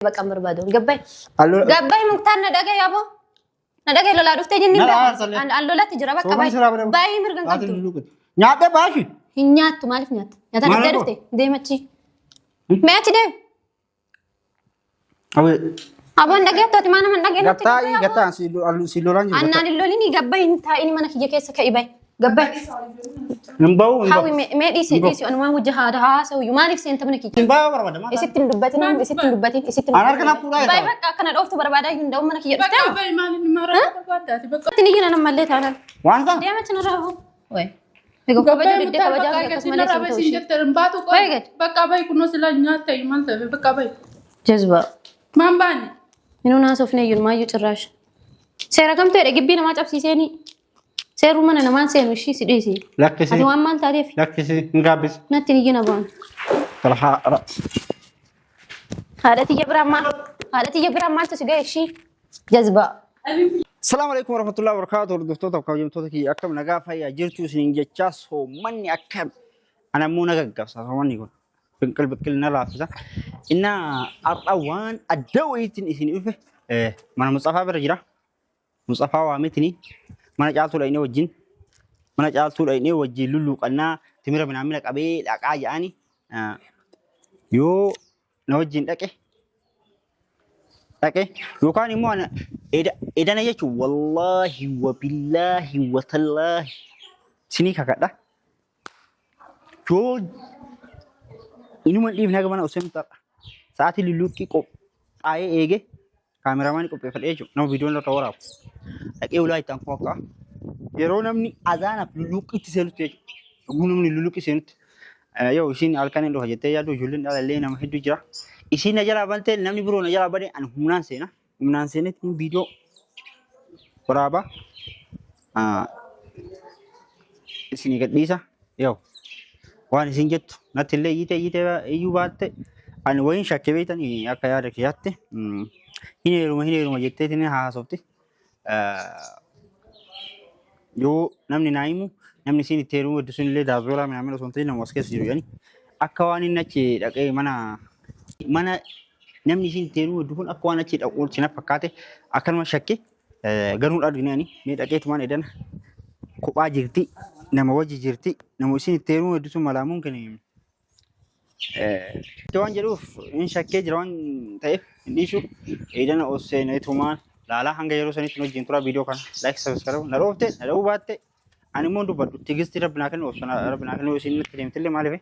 Bakka hin barbaadu. Gabbaay. Allo- Gabbaay muktaan na dhagaye aboo. Na dhagaye lolaa dhuftee jinni Na hin dhahaa sallee. beeku. An lolatti jira bakka Soomani siraa baay'ee. bada. Baay'ee mirga hin Haati qabdu. lulluqu. Nyaadhee baashi. Hin nyaattu maaliif nyaatta? Nyaataa Maal dhuftee rakkoo? dhufte deemachi. Mee achi deemi. Awee. Aboon dhageettu ati maa nama hin dhageenye natti Gattaa gabbaay aboo. gattaa si lolaan jiru. Annaan hin lolinii gabbaay hin taa'in mana kiyya keessa ka'i bayi. Gabbaay. Hin bahu hin Hawi bahu. mee dhiisi Hin bahu. dhiisi anumaan wajji haada haasa'u maaliif seenta mana kiyya? Hin bahu barbaada. Maal? Isitti hin dubbatin isitti hin dubbatin isitti hin An harka na fuudhaa Bayi jirta. bakka akkana dhooftu barbaadaa hin da'u mana kiyya Bakka dhuftee. bayi maaliin maraa barbaaddaati bakka. Itti ni jiran ammallee taanaan. Waan kana. Deema achi narraa hoo. Wayi. Egaa kabajuu Gabbaay diddee mutaa kabajaa bakka fi gatii akkasumallee narraa siin bayi ta'u siin ishee. jette hin baatu Bayi qoy. gad. Bakka bayi kunoo silaa nyaatta maal ta'e bakka bayi. Jazbaa. Maan baane. Minuu naasofne iyyuu maayyuu cirraash. Seera kamtu jedhe gibbii namaa cabsiiseeni. Seeruu mana namaan seenu ishii si dhiisi. Lakkisi. Ati waan maal taateef Lakkisi hin gaabbisi. natti hin iyyina ba'an. Talhaa. Haadha tiyya biraan maal haadha tiyya biraan maaltu si ga'e ishii jazbaa. Salaamu alaikum warahmatullahi wabarakatuh. Hordoftoota fi kabajamtoota kiyya akkam nagaa fayyaa jirtu isiniin jechaa soommanni akkam ana immoo na gaggabsa soommanni kun binqil biqil na laaffisa. Innaa har'a waan adda wayiitiin isin dhufe mana Mutsafaa bira jira. Mutsafaa waametini mana caaltuu dhaynee wajjin mana caaltuu dhaynee wajjin lulluuqannaa timira minaamina qabee dhaqaa jedhani yoo na wajjin dhaqe dhaqe yookaan immoo ana edana jechuun wallaahi wabillaahi watallaahi sinii kakadha yoo inuma hin dhiifne haga mana osoo hin ta'a sa'aatii lulluuqqii qophaa'ee eege kaameraamaanii qopheeffadhee jechuudha nama viidiyoon irra waraabu dhaqee ulaa itti aankoo akka yeroo namni azaanaaf lulluuqqiitti seenutti jechuudha yogguu namni lulluuqqii seenutti yoo isiin halkan hin dhufa jettee yaaddu ijoolleen dhalallee nama hedduu jira isiin na jalaa bantee namni biroo na jalaa bane ani humnaan seena humnaan seenetti viidiyoo waraabaa isinii gadhiisa yoo waan isin jettu natti illee iyyitee iyyitee iyyuu baatte ani wayiin shakkee beektan akka yaada kiyyaatti hin heeruma hin heeruma jetteetiin haasofti. Yoo namni naa himu namni isiin itti heerumuu heddu sun illee daasbooraa minaamin osoo hin ta'in nama as keessa jiru jedhani akka waan inni achi dhaqee mana mana namni isiin itti heerumuu heddu kun akka waan achi dhaquu na fakkaate akkanuma shakke. Garuu hin argine ani mee dhaqeetumaan edana kophaa jirti nama wajji jirti nama isin itti heerumuu heddu sun malaamuun kini waan jedhuuf hin shakkee jira waan ta'eef hin dhiisu edana ol seeneetumaan laalaa hanga yeroo sanitti nu wajjin tura viidiyoo kana like subscribe na dhoofte na dha'uu baatte ani immoo dubbadhu tigistii rabbi naa kennu obsa rabbi naa kennu isin natti deemtillee maaliif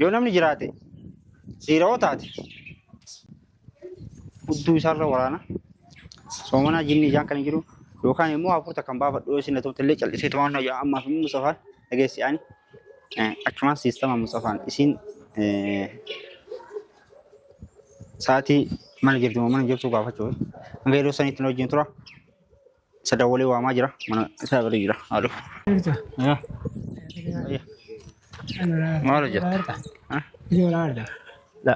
yoo namni jiraate dhiira yoo taate hudduu isaarra waraana soomanaa jinni ijaan kan hin jiru yookaan immoo hafuurta kan baafadhu yoo isin na tumtellee callisee tumaan na jaa ammaaf immoo Mustafaan dhageessi ani achumaan siistama Mustafaan isin sa'aatii mana jirtu moo mana hin jirtu gaafachuu hanga yeroo sanitti na wajjin tura. Isa dawwalee waamaa jira. Mana isaa bira jira. Haa dhufu. Jirta. Yaa. Maal hojjetta? Ha? La.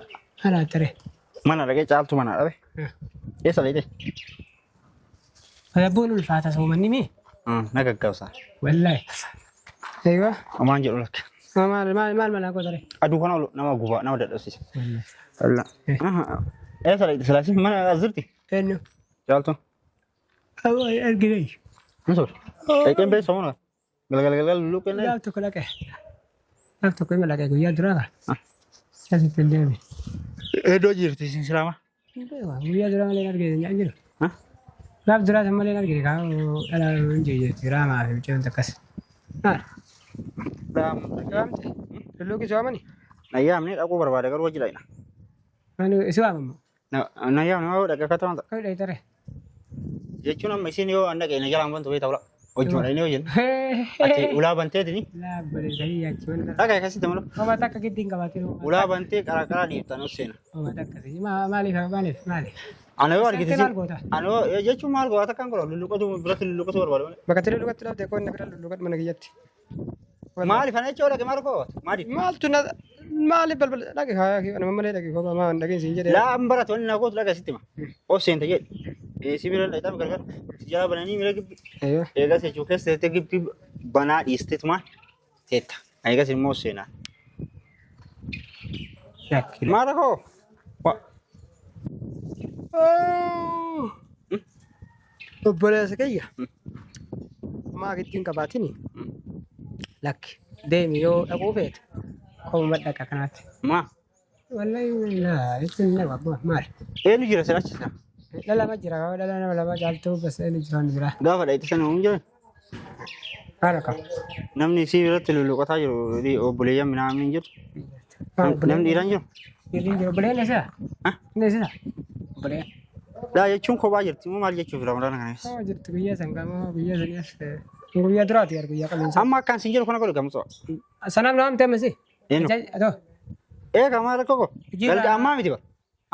Mana dhaqee caaltu mana dhabe. Eessa dhaqee? Rabbuun ulfaata soomanni mee? Na gaggabsa. Wallahi. Eegaa. Homaan jedhu lakka. Maal maal maal manaa qootare? Aduu kana nama gubaa nama dadhabsiisa. La. Eessa dhaqxe silaasi? Mana as jirti? Eenyu? Caaltu. Argine. Hin soor. Dhaqeen bee soomana. Galgal galgal lulluuqqeen. Gaaf tokko dhaqe. Gaaf tokko ima dhaqe guyyaa duraa kana. Asitti hin deebi. Iddoo jirti isin silaama. Guyyaa duraa malee hin argine hin jiru. Gaaf duraa san malee hin argine kaa dhala hin jiru jechuudha. Raamaa fi mucayyoon takkas. Maal? Waamte? Lulluuqqi si waamani? Nayyaamne dhaquu barbaada garuu hojii dhaqna. Si waamamu? Na yaamne yoo dhaqe akka ta'an Akka dhaqxe jechuun amma isin yoo an dhaqe na jalaan bantu beekta ulaa. Hojii dhaqne yoo jennu. Ati ulaa banteetini Laa bareedanii yaachuun. dhaqa akkasitti malu. Homa takka giddi hin qabaatin. Ulaa bantee karaa karaa dhiiftan os seena. Homa takka si maaliif maaliif maaliif? Ana yoo argite Seentee maal goota? Ana yoo jechuun maal goota kan godha lulluqatu biratti lulluqatu barbaada malee. Bakka itti lulluqatti dhabde qoonni bira lulluqadhu mana kiyyatti. Maaliif ana jechuun dhaqe maal goota? Maaliif? Maaltu na maaliif balbala dhaqe kaa nama malee dhaqe kophaa maa hin dhaqin siin jedhee. Laa an baratu wanni na gootu dhaqa sitti hima. Of seenta jedhi. Si bira dhaqxaa gargar si jalaa bananii mira gibbi. Eeyyoo. Eegas jechuu keessa teettee gibbi banaa dhiisteetumaan teetta. Eegas immoo seenaa. Lakki. Maal koo? Obboleessa kiyya. Maa gidduun qabaatini? Lakki deemi yoo dhaquu feete koma dhaqa kanaatti. Maa? Wallahi laa jechuun nama abbaa maali? Eenyu jira sin achi sana? Dhala lama jira dhala nama lama caaltuu bas eenyu jira inni biraa. Gaafa dhayite sana hin jiran. Haala qaba. Namni isii biratti lulluqataa jiru obboleeyyan minaamin hin jiru. Namni dhiiraan jiru. Dhiirri hin jiru obboleeyyan isaa? Ha? Inni isaa? Obboleeyyan. Laa jechuun kophaa jirti moo maal jechuuf Ramadaan kana keessa? Haa jirtu guyyaa san qaama guyyaa sanii as guyyaa duraati yaar guyyaa qamiinsa. Amma akkaan sin jedhu kana godhu gamsoo. Sanaaf nama amte ammasii. Eenyu? Atoo. Ee kamaa rakkoo koo. Hojii irraa- Galga ammaa miti bara.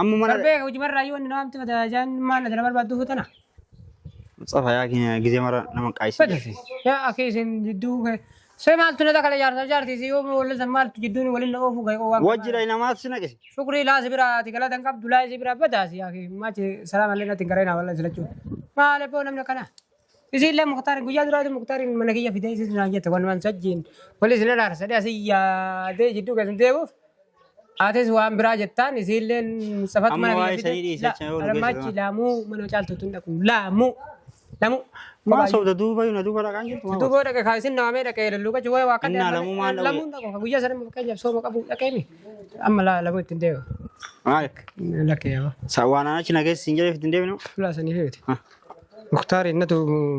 Amma mana Darbee hojii marraa yoo inni nama amte mata jaan maal na barbaaddu futana. Tsafa yaa keenya gizee mara nama qaayisi. Badasi. Yaa akki isin jidduu kee. See maaltu na takala jaarsa jaartii si yoo waliin san maaltu jidduun waliin na oofu ga'e waan. Wajjira namaatu si naqise. Shukrii laa si biraa ati galata hin qabdu laa si biraa badaasi yaa akki maachi salaam allee natti hin gareenaa wallah silachuu. Maal ebboo namni akkana. Isiillee Muktaar guyyaa duraati Muktaariin mana kiyya fidee isin naan jette walumaan sajjiin wali isin araarsa sadee asii yaadee jidduu keessan deemuuf atis waan biraa jettaan isiilleen Mustafatu Amma mana waa'ee kiyya sanii dhiisi jecha yoo nu geesse Alamaachi laamuu mana caaltuutu hin dhaqu laamuu laamuu. Maa sobda duuba na duuba dhaqaan jirtu maa Duuba dhaqe kaa isin naamee dhaqee lulluqachi waa'ee waa Innaa lamuu maal dhaqu? Lamuun dhaqu guyyaa sana fakkeenyaaf sooma qabu dhaqeemi amma lamuu ittiin deema. Maal? Lakkee yaa. Sa waan achi nageessi sin jedheef ittiin deebinu. Fulaa sanii feete. Muktaar innatu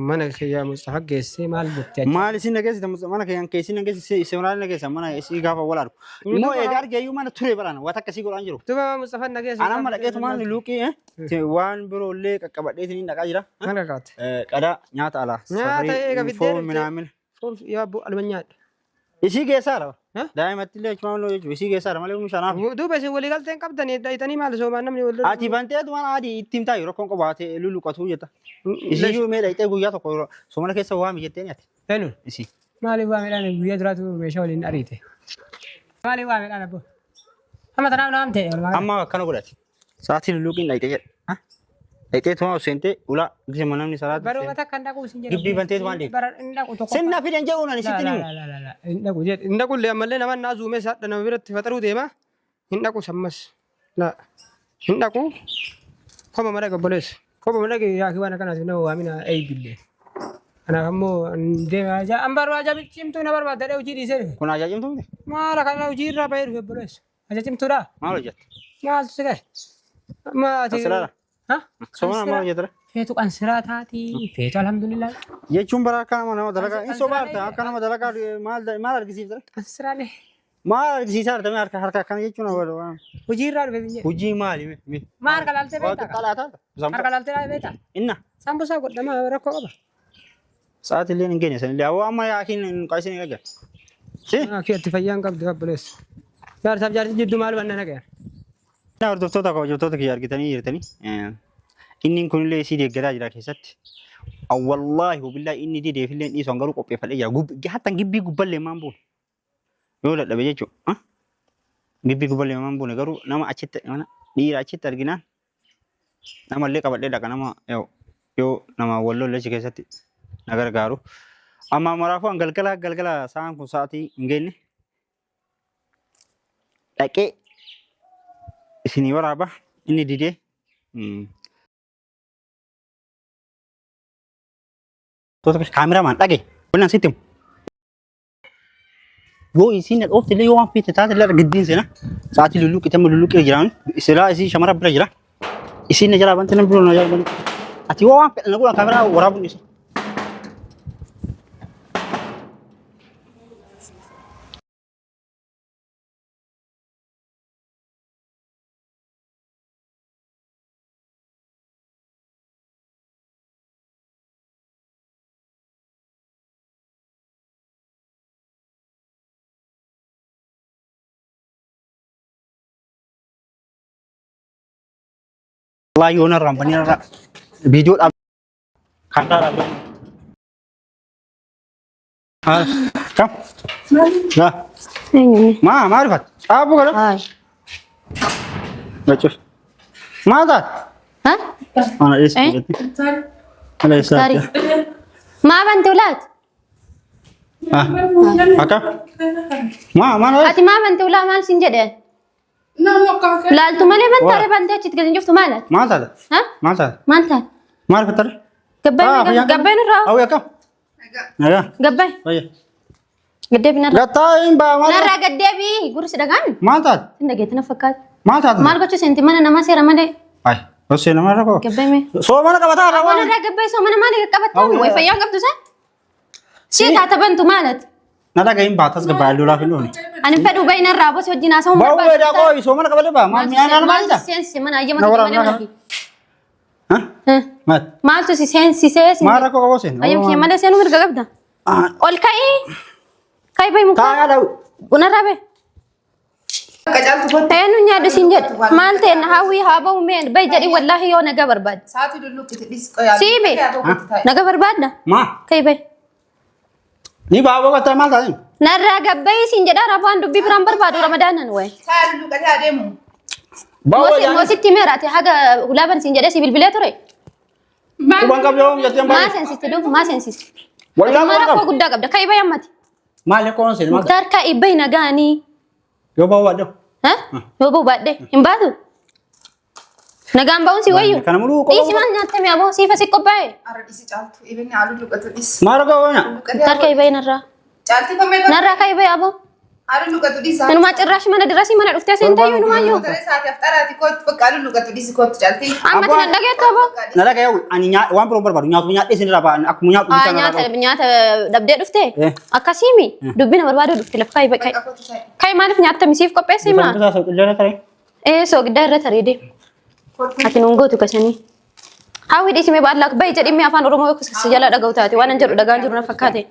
mana kiyya Mustafa geessee maal jettee achi? Maal isin nageessite mana keeyyan keessi nageessi isin maal nageessa mana isii gaafa wal argu. Immoo egaa argeeyyuu mana ture baraan waan akkasii godhaan jiru. Duuba Mustafa nageesse. Anaan madaqeetu maal luuqii waan biroo illee qaqqabadhee isiniin dhaqaa jira. Maal qaqqabatte? Qadaa nyaata alaa. Nyaata eega fiddee Foon dhuftee. minaamin. Foon yaa abbo aluma nyaadha. Isii geessaadha. Ha? Daa'imatti illee achumaan loo jechuudha. Isii geessaadha malee oomisha naaf. Duuba isin walii galteen qabdanii dhayitanii maal soomaan namni wal Ati banteetu waan adii ittiin taayu rakkoon qabaate luluqatu jetta. Isii iyyuu mee dhayitee guyyaa tokko soomana keessa waami jettee nyaate. Eenyu? Isii. Maaliif waa midhaan guyyaa duraatu meeshaa waliin ariite? Maaliif waa midhaan abbo? Amma tanaaf naam ta'e walumaa gala. Amma akkana godhati. Sa'aatiin luluqiin dhayitee jedha. Dhayitee tuma seentee ulaa gisema namni salaatu. Baruma takka hin dhaqu isin jedhu. Dubbii banteetu waan deemte. Bara hin dhaqu tokko. Sinna fidan jedhuun ani sitti himu. Hin dhaqu jedhe. Hin dhaqu illee ammallee nama naa zuumee saadha nama biratti faxaruu deema. Hin dhaqu sammas. La. Hin dhaqu. Koma mara obboleessa. Koma mara yaakii waan akkanaatiif nama waamina eeybillee. Kanaaf ammoo deema an barbaada cimtuu na barbaada dhee hojii dhiisee dhufe. Kun ajaa cimtuu miti? Maala kana hojii irraa bahee dhufe obboleessa. Aja cimtuudha. Maal hojjette? Maaltu si gahe? Maati. Kansiraadha. Ha? Soomana maal hojjettara? Feetu qansiraa taati. Feetu alhamdulillah. Jechuun bara akka nama nama dalagaa hin sobaarta akka nama dalagaa maal maal argisiifta? Qansiraalee. Maal argisiisaa artame harka harka akkana jechuun Hojii irraa dhufe biyya. hojii maali? Maa harka laaltee Waa beektaa? xiqqaa laata? Harka laaltee beektaa? Inna Sambusaa godhama rakkoo qaba. sa'aatii illee hin geenye sanillee awwa amma yaakiin hin qaisiin hin eegale. Si? Akki fayyaan qabdu obboleessa. Jaarsaaf jaarsi jidduu maal banna nagaya? Hordoftoota kabajamtoota kiyya argitanii jirtanii. Inni kunillee isii deeggaraa jira keessatti. Wallaahi wabillaahi inni dideefillee dhiisu hangaruu qopheeffadhee jira. Hatta gibbii gubballee maan buune. Yoo dadhabe jechuudha. Gibbii gubballee maan buune garuu nama achitti dhiira achitti arginaan namallee qabadhee dhaqa nama yoo nama wal lolle achi keessatti na gargaaru. Amma maraafuu an galgala galgala sa'aan kun sa'aatii hin geenye dhaqee isinii waraaba inni didee. Kaameramaan dhage wannan sitti himu. Yoo isiin na dhoofte illee yoo waan feete taate illee giddiin seena. Sa'aatii lulluqqi tamma lulluqqi jiraan. Silaa isii shamara bira jira. Isiin na jalaa bante namni biroo na jalaa bante. Ati yoo waan fedhan na godhan kaameraa waraabuun dhiisu. Wallahi yoo narraan banii narraa viidiyoo dhaab kaameraa dhaab. Kam? Yaa. Eenyuun? Maa maal fatt? Dhaabuu kana? Haay. Gachuuf. Maa taate? Ha? Ana eessa Eh? jirti? Ana eessa Tarii. jirti? Maa bante ulaat? Ah. Akka? Maa maal? Ati maa bante ulaa maal siin jedhe? Nama akka Laaltu malee bantaare bantee achitti gadi hin cuftu maal ati? Maal taate? Ha? Maal taate? Maal taate? Maal fattare? Gabbaay gabbaay nurraa. Hawwi akkam? Nagaa. Gabbaay. Fayya. Gaddeebi narraa. Gattaa hin baa maal? Narraa gaddeebi gurri si dhagaan. Maal taate? Sin dhageetti na fakkaata. Maal taate? Maal gochuu seenti mana namaa seera malee. Ay, osoo nama rakkoo. Gabbaay mee. Soomana qabataa irraa Waan waan. irraa gabbaay soomana maali qaqqabattaa? Hawwi. Way fayyaan qabdu isaa? Si taata bantu maalat? Na dhaga hin baa tasgabbaa lolaaf hin oole. Ani fedhu bahi narraa bosi wajjin haasa'uun Bahu weedaa qooyi soomana qabadhe baa maal mi'aan maal ta'a? Seensi mana ayyama Na kiyya waraabna malee mana kana. kiyya. Ha? Eh, Maal? Maaltu si seensisee? Maal rakkoo qaboo seenu? Ayyama kiyya malee seenuu mirga qabda. Ol ka'ii. Ka'ii bahi muka. Taa'aa dhawu. Narraa bahi. Akka caaltu kottu. Eenyu nyaadhu siin jedhu. Maal ta'e na hawwii haa bahu mee bahi jedhi wallaahi yoo nagaa barbaadde. Sa'aatii lulluqqite dhis qoyaa. Siibe. Nagaa barbaadda. Maa? Ka'ii bahi. Ni baa boqotaa maal taa'in? Narraa gabbayi siin jedha rabaan dubbii biraan barbaadu ramadaanan wayi. Sa'a lulluqqatee adeemu. Bahu Moositti himeeraati haga hulaaban siin jedhee si bilbilee ture. Quban qabdu yoo jettee Maa baay'ee. seensiste duuba maa seensiste. Waldaa Maa quban rakkoo qabu. guddaa qabda ka'ii bahi ammati. Maal rakkoo seenu maal? Muktaar ka'ii bahi nagaanii. Yoo bahu baadhu. Ha? Yoo bahu baadhe hin baatu. Nagaan ba'uun si wayyu. Kana muluu qofa. Dhiisi maal nyaattame aboo siifa si qophaa'e. Arra dhisi caaltu. Ibinni haa lulluqqatu dhis. Maal rakkoo qabna? Muktaar ka'ii bahi narraa. Caaltii kommee Narraa ka'ii bahi aboo. haa lulluqqatu dhis. Inumaa cirraashi mana dirasii mana dhuftee seentayyuu inumaayyuu. Sa'aatii aftaraati kottu bakka haa lulluqqatu dhisi kottu caaltii. Amma Abbaa- tana dhageettu aboo. Na dhaga yoo ani waan biroo barbaadu nyaatu nyaadhee isin irraa ba'an akkuma nyaatu Aa, bitaa narraa nyaata qabu. nyaata dhabdee dhufte Eh. akkasiimi dubbina barbaaduu dhufte lafa kaayi kaayi Bakka kottu ta'e. kaayi maaliif nyaatta misiif qopheesse maa Bitaa isaa qilleensa taree. ee soogiddaa irra taree deem ati nuun gootu kasanii hawwi dhiisime baallaa bayi jedhimee afaan oromoo yoo si jala dhaga'u taate waan an jedhu dhagaan jiru na fakkaate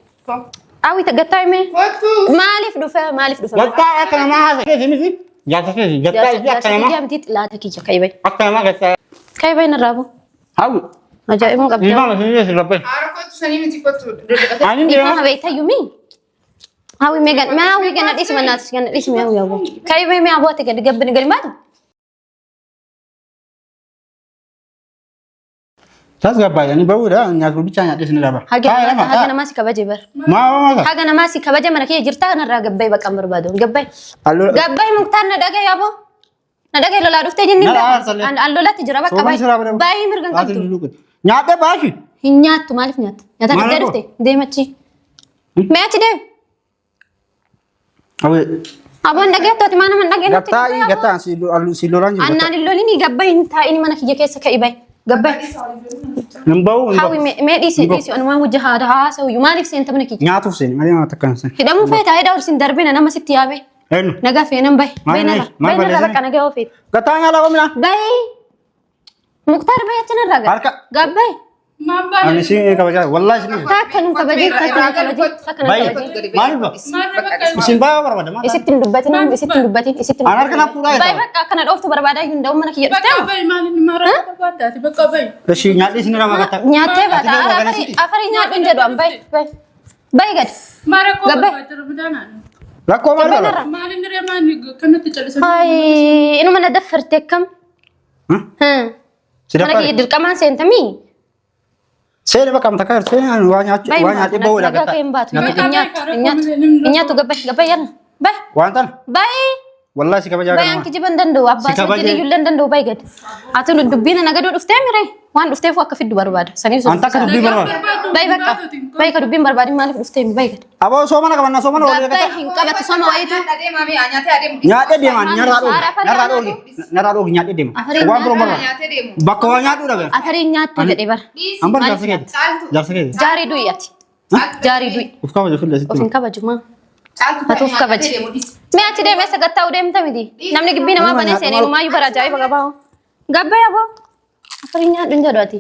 hawwi gattaa himee Kottu. maaliif dhufe maaliif dhufe Gattaa akka namaa haasa keessa miti. Jaarsa keessa gattaa isii akka namaa kiyya miti xilaata kiyya kaayi bayi akka namaa gattaa. kaayi bayi narraa bu Hawwi. ajaa'ibuu qabda Dhiifama isin keessa labbee. Haara kottu sanii miti kottu. Lulluqqatee. Ani dhiifama deema. beektayyuu Hawi mee gan mee hawi gana dhisi manaas gana dhisi mee hawi aboo. Kai mee mee aboo ati gadi gabbini gadi baatu. Tasgabbaa'e ani bahuudha nyaatu bichaa nyaadhee isin irraa ba'a. Haga haga namaa si kabaje bar. Maa maa Haga namaa si kabaje mana kiyya jirtaa kanarraa gabbayi bakka hin barbaadu. Gabbayi. Halluu. Gabbayi muktaan na dhagaye aboo. Na dhagaye lolaa dhuftee jinni Na dhahaa an an lolatti jira bakka Soomani siraa baay'ee. bada. Baay'ee mirga hin qabdu. Nyaadhee baashi. Hin nyaattu maaliif nyaatta? Nyaata Maal dhuftee rakkoo? dhufte deemachi. Mee achi deemi. Hawwi. Aboon dhageettu ati maa nama hin dhageenye nutti Gattaa dhufee aboo. gattaa si lolaan jiru. Annaan hin lolini gabbayi hin taa'ini mana kiyya keessa ka'i bayi. Gabbayi. Hin bahu hin Hawi bahu. mee dhiisi dhiisi onumaan wajji haada haasa'u maaliif seenta mana kiyya? Nyaatuuf seeni malee nama takka hin seeni. Hidhamuu feeta hidha ol sin darbina nama sitti yaabee. Eenyu? Nagaa feenan bahi. Maal Bahi narra. maal Bahi narra balleessine? bakka nagaa yoo feete. Gattaa nyaata qoomina. Bahi. Muktaar bahi achi narraa gad. Harka. Gabbayi. Maal baane? Ani si kabajaa wallahi si. Takka nu kabajee takka nu kabajee takka nu Bahi. kabajee. Maaliif ba? Isin baay'ee barbaada maal? Isitti hin dubbatin isitti hin dubbatin isitti hin An harka na fuudhaa Bahi jirta. bakka akkana dhooftu barbaadaa hin danda'u mana kiyya Bakka dhuftee. bahi maal inni maara barbaaddaati bakka bahi. Eshi nyaadhee isin irraa gattaa. Nyaattee baata. Ati garuu Afarii afarii nyaadhu hin jedhu an bahi bahi. Bahi gad. Maara koo Gabbayi. barbaadda ramadaanaan. Rakkoo maal Gabbayi qaba? narraa. Maal inni reemaan kanatti callisan. Hayi inuma na daffarte akkam. Si Mana daffare. kiyya dirqamaan seentamii. Seeni bakka amta kaayar seeni ani waa nyaachuu Bahi waa nyaadhee bahuudha nagaa gattaa. kee hin baatu. Nyaata- Hin nyaattu hin nyaattu hin nyaattu gabbayi gabbayi yalla. Bahi Waan tana bahi. wallahi si kabajaa Bahi an kanuma. kijiba hin danda'u abbaa Si kabaje. sajjii iyyuu hin danda'u bahi gad. Ati dubbiin na gaduu dhuftee mire waan dhufteef akka fiddu barbaada. Saniif An takka dubbii barbaada. Bahi bakka bahi ka dubbiin barbaadin maaliif dhuftee bahi gad. Aboo soomana qabanna soomana walii Gabbayi gattaa. hin qabatu soma wayitu. Adeemaa mi'a nyaatee adeemu. Nyaadhee deemaan narraa dhoogi Afarii narraa dhoogi narraa dhoogi nyaadhee deema. Afarii Waan biroo barbaada. Nyaatee deemu. Bakka waa nyaadhuu dhabe. Afarii nyaattu jedhe bara. An bar jaarsa keeti. Caaltu. Jaarsa keeti. Jaarii du'i ati. Jaarii du'i. Uf kabaja fuullee Of sitti. hin kabaju maa. Caaltu Atuuf kabaji. Mee achi deemee sagantaa deemta miti. Namni gibbii namaa banee seenee numaayyuu bara ajaa'iba qabaa. Gabbayi aboo. Afarii nyaadhu hin jedhu ati.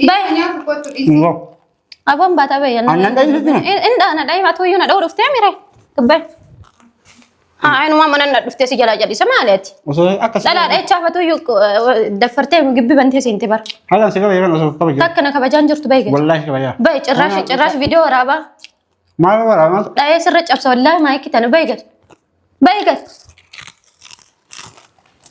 Bahi. Nyaatu kottu dhisi. Hin bahu. Aboon baataa bahi. Aannan dhahi sitti hima. Hin dhaana dhahi atu iyyuu na dha'uu dhuftee mire. Gabbayi. Haa inumaa mana na dhuftee si jalaa jal'isa maali ati? Osoo akkas. Dhalaa dhahichaaf atu iyyuu daffartee gibbii bantee seente bara. Haalaan si kabaja kan osoo kabaja. Takka na kabajaan jirtu bahi gadi. Wallahi si kabajaa. Bahi cirraash cirraash viidiyoo waraabaa. Maal waraabaa maal? Dhahee sirra cabsa wallaahi maayikii tana bahi gadi. Bahi gadi.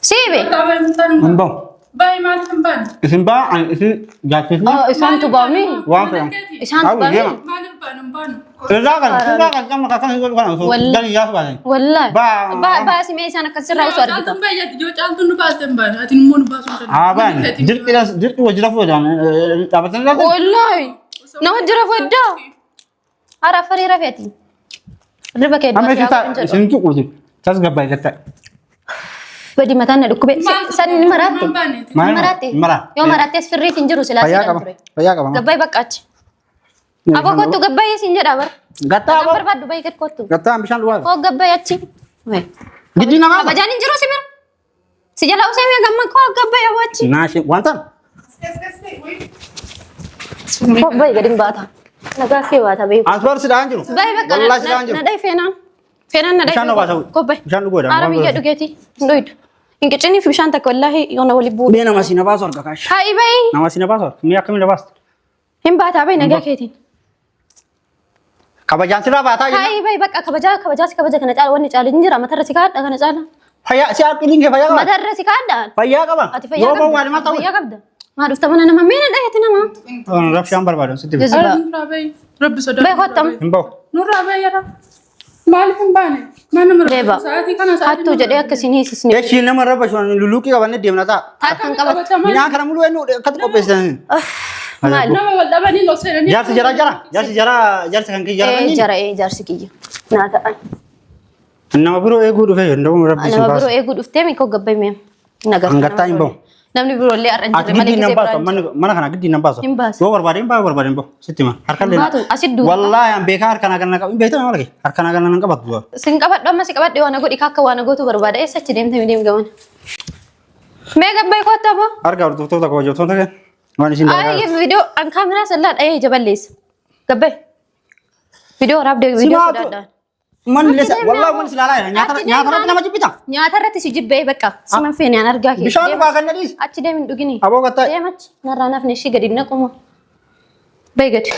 Siibe. Bakka bahi mutaan. Hin bahu. Bayi maaliif hin baane? Isin baa ani isin jaachiisna. Oh, isaantu baami. Waan fe'an. Isaantu Hawwi baami. deema. Maaliif baanu hin baanu? Irraa kan irraa kan amma kan hin godhu kana osoo Wallahi. jalli yaasu baatan. Wallahi. Baa- Baa baasi mee isaan akkas sirraa osoo argita. Caaltuun baay'ate yoo caaltuun nu baaste hin baanu. Ati immoo nu baasuu hin dandeenyu. Haa baan dirqi dirqi wajji rafuu jedhan dhaabbatanii lafa. Wallahi. Nama jira foddaa. Ara afarii rafeeti. Riba kee Amma du'a isin siyaa godhin jedhu. isin tuquuti. Tasgabbaa'e gatta. Badi mataan na dhukkube. San ni maraatte. Maal baaneeti? Maal Ni maraatte. Maraa. Yoo maraatte as firriit hin jiru silaa Fayyaa siidhaan qaba. ture. Fayyaa qaba. Gabbaay bakka achi. Aboo kottu gabbaayee siin jedha bara. Gattaa Kan aboo. barbaaddu bayi gad kottu. Gattaa bishaan dhugaa. Koo gabbaay achi. Giddii namaa. Kabajaan hin jiru si bira. Si jala usee mee gamma koo gabbaay aboo achi. Naashee wanta. Koo bayi gadi hin baata. Nagaa kee baata beeku. Asbar sidhaan jiru. Bayi bakka Wallaahi sidhaan jiru. na dhahi feenaan. Feenaan na dhahi. Bishaan dhugaa ta'u. Koo bayi. Bishaan dhugoodha. Aara biyya dhugeeti. Hin dhuydu. Hin qiciniif bishaan takka wallaahi yoona wali bu'u. Mee nama si na baasu arga kaash. Ha'i bayi. Nama si na baasu arga. Mee akkamiin na baastu? Hin baataa bayi nagaa keetiin. Kabajaan sirraa baataa jenna. Ha'i bayi bakka kabajaa kabajaa si kabaja kana caala wanni caala hin jira matarra si kaadha kana caala. Fayyaa si aqiliin kee fayyaa qaba. Matarra si kaadha. Fayyaa qaba. Ati fayyaa Yoo qabda. bawwaale maal Ati ta'u? fayyaa qabda. Maa dhufta mana nama meena dhahete nama. Rabshaan barbaadu sitti bitu. Jazbaa. Nurraa bayi. Rabbi sodaa. Bayi kottam. Hin bahu. Nurraa bayi yara. Maaliif hin baane? Mana mara. Deeba. Sa'aatii kana sa'aatii Hattuu jedhee akkasiin hiisisni. Echi nama rabashu luluuqii qabannee deemna ta'a. Taakkan qabata. Midhaan kana muluu eenyu akkatti qopheessitan? Maali? Nama wal dhabanii loo seenanii. Jaarsi jara jara. Jaarsi jara jaarsi kan kiyya jara. Ee jara ee jaarsi kiyya. Naa ta'an. Nama biroo eeguu dhufee danda'u rabbi si Nama baasa. biroo eeguu dhuftee mikoo gabbai mee. Nagarta. Hangattaa hin bahu. Namni biroo illee har'a hin Ati jirre malee giddii nan gisee baasu biraan mana mana kana giddii nan baasu. Hin baasu. Yoo barbaade hin baasu barbaade hin bahu. Sitti hima. Harka illee. Baatu, asit duuba. Wallaahi an beekaa harka naa kana qabu. Hin beektaa maal kee? Harka naa kana nan qabatu. Sin qabadhu amma si qabadhe waan godhi akka waan gootu barbaada. Eessa achi deemte mi deem gaman. Mee gabbai kottu aboo. Harka hordoftoota kabajamtoota kee waan isin Ay viidiyoo an kaameraa sallaa dhahee ija balleessa. Gabbai. Viidiyoo waraabdee viidiyoo Simaatu. sodaadhaan. Manni Achi lesa deemi wallaahi aboo. manni silaalaa jira. Nyaata Achi deemi nyaata irratti nama jibbita. Nyaata irratti si jibbee bakka. Siman feene an argaa kee. Bishaan Deem dhugaa kan na dhiisi. Achi deemi hin dhugini. Aboo gattaa. Deem achi. Narraa nafni ishii gadi naquma. Bayi gadi.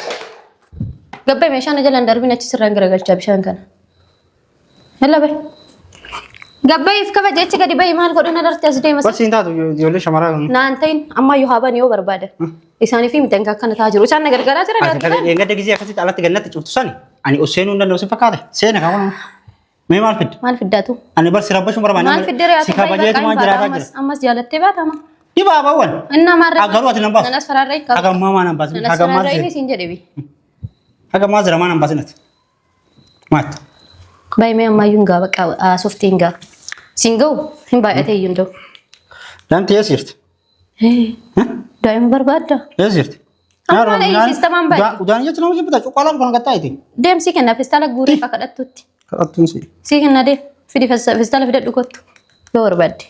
Gabbai meeshaa na jalaan darbin achi sirraan garagalchaa bishaan kana. Yalla bayi. Gabbai if kabaje achi gadi bayi maal godhu na darte as deema. Barsi hin taatu ijoollee shamaraa kun. Naan ta'in ammayyuu haa bani yoo barbaadan. Isaanii fi miti akkana ta'aa jiru. Isaan na gargaaraa jiran Ati kan eeggadda gisee akkasitti alatti gannatti cuftu sani ani os seenuu hin danda'u si fakkaate seena kan waan mee maal fidde Maal fiddaatu? ani bar si rabbashuun barbaanne Maal fiddere si kabajeetu waan jiraataa jira Ammas jaalattee baatama. dhibaa baawwan Innaa maarree. Garuu ati nan baasu. Nan as faraarree qabu. haga ammaa maa nan baasin Nan as haga ammaa faraarree zira siin jedhe bi. haga ammaa zira maa nan baasin ati maat Baay'ee mee ammayyuu hin gaa bakka haasoftii hin gaa. Siin ga'u hin baay'atee iyyuu hin ta'u. Daanti eessa jirti Daa'ima barbaadda. eessa jirti Amma maal siistamaan baay'ee. Udaan jechuun nama jibbita cuqqaalaan kan gattaa iti Deem sii kenna feestaala guuree akka kadhattutti. kadhattuun si Sii kenna deem fidi feestaala fidadhu kottu yoo barbaadde.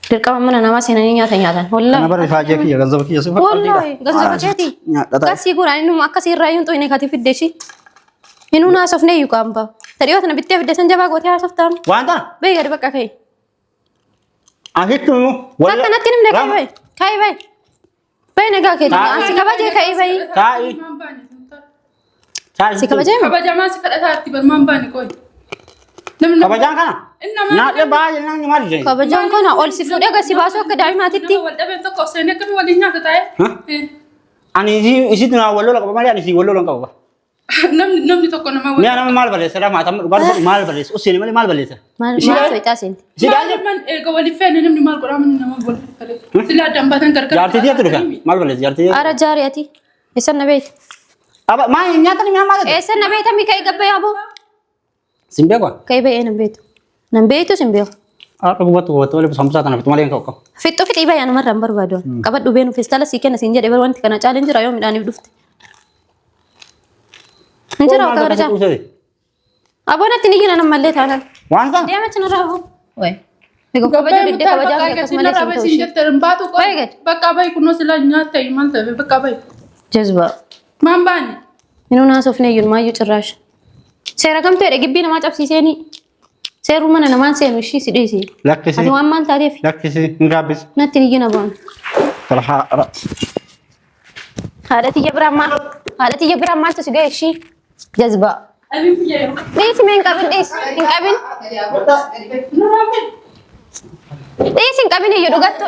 Dirqama mana namaa seenanii nyaata nyaatan. kana Wallaahi. bara ifaajee kiyya ganzaba kiyya si Wallaahi ganzaba keeti. nyaadha taa'e Akkasii guuraan inni akkasii irraa iyyuu hin xuyne kati fidde ishii. Hinuu naasofne iyyuu qaamba. Tadhiyoo tana bittee fidde san jabaa gootee haasoftaan. waan tana Bayi gadi bakka ka'i. asitti immoo Takka natti himne ka'i bayi. Ka'i bayi. Bayi nagaa keeti. Ansi kabajee ka'i bayi. Taa'i. Maan baane? Taa'i. Si kabajee moo? Kabajamaa si kadhataa itti bar maan baane qoy. Namni Kabajaan kana. Inni Nyaadhee baay'ee nyaanni maal jedhe? Kabajaan kana ol si fuudhee gad si baasuu akka daa'imaatitti. Nama wal dhabeen tokko seenee akkami waliin nyaata taa'e. Huh? Ani isitti naa wal lola qaba malee ani isii wal lola hin qabu. Namni namni tokko nama wal. Mi'a nama maal balleessa dha maatamma dhugaa dubbadhu maal balleessa usseen malee maal balleessa? Maal Isii maal dhaan- soixaa seenti? Isii dhaan Maal man eega waliif feene namni maal godhaa namni nama wal falee. Sila addaan baatan gargar. jaartii tiyyaatti dhufe maal balleessa jaartii tiyyaatti? Ara jaari ati. Eessan na beekta? Aba maal nyaatani mi'a maal ta'e? Eessan na beekta mi ka'ii gabba yaaboo? Sin beeku? Ka'ii ba'ee nan beektu. Nan beektu sin beeku. Har'a gubatti gubatti malee sambusaa kana fitu malee hin ka'u. Fixxu fixii baay'ee namarraa hin barbaadu. Qabadhu beenu feestaala sii kenna siin jedhe bara wanti kana caaleen jira yoo midhaaniif dhufte. Hin jira akka gara caalu. Aboon atti ni jira nammallee taanaan. Waan sana Deema achi narraa hoo. Wayi. Egaa kabaja diddee kabajaa fi akkasumallee siin ta'u ishee. Baatu qoy. Bayi gadi. Bakka bayi kunoo sila nyaatta maal ta'e bakka bayi. Jazbaa. Maan baane? Inuu naasofne iyyuu maayyuu cirraash. Seera kamtu jedhe gibbii namaa cabsiiseeni. Seeruu mana namaan seenu ishii si dhiisi. Lakkisi. Ati waan maal taateef Lakkisi hin gaabbisi. natti hin iyyina boon. Talhaa Haadha tiyya biraan maal haadha tiyya biraan maaltu si ga'e ishii jazbaa. Abiin biyya yeroo. Dhiisi mee hin qabin dhiisi hin qabin. Nurraa bayi. Dhiisi hin qabin iyyuu dhugattu.